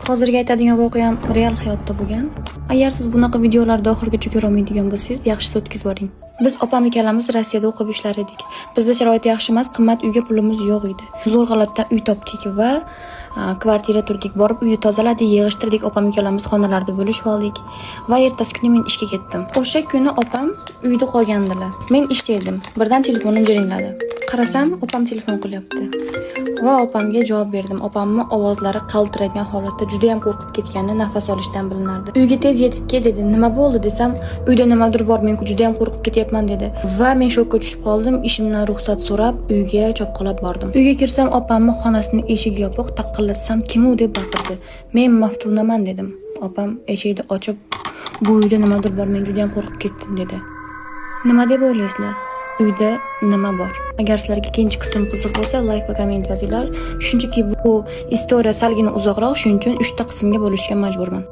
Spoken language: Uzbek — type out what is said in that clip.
Hozirgi aytadigan voqeam real hayotda bo'lgan. Agar siz bunaqa videolarni oxirigacha ko'rolmaydigan bo'lsangiz, yaxshisi o'tkazib yuboring. Biz opam ikkalamiz Rossiyada o'qib ishlar edik. Bizda sharoit yaxshi emas, qimmat uyga pulimiz yo'q edi. Zo'rg'alatdan uy topdik va kvartira turdik. Borib uyni tozaladik, yig'ishtirdik, opam ikkalamiz xonalarni bo'lishib oldik va ertasi kuni men ishga ketdim. O'sha kuni opam uyda qolgandilar. Men ishda edim. Birdan telefonim jiringladi. Qarasam, opam telefon qilyapti. Va opamga javob berdim. Opamni ovozlari qaltiragan holatda, juda ham qo'rqib ketgani nafas olishdan bilinardi. "Uyga tez yetib kel", dedi. "Nima bo'ldi?" desam, "Uyda nimadir bor, men juda ham qo'rqib ketyapman", dedi. Va men shokka tushib qoldim. Ishimdan ruxsat so'rab, uyga chopqillab bordim. Uyga kirsam, opamni xonasini eshigi yopiq, taqillatsam, "Kim u?" deb baqirdi. "Men Maftunaman", dedim. Opam eshikni ochib, "Bu uyda nimadir bor, men juda ham qo'rqib ketdim", dedi. Nima deb o'ylaysizlar? Uyda nima bor? Agar sizlarga ikkinchi qism qiziq bo'lsa, layk va komment yozinglar. Shunchaki bu история salgina uzoqroq, shuning uchun 3 ta qismga bo'lishga majburman.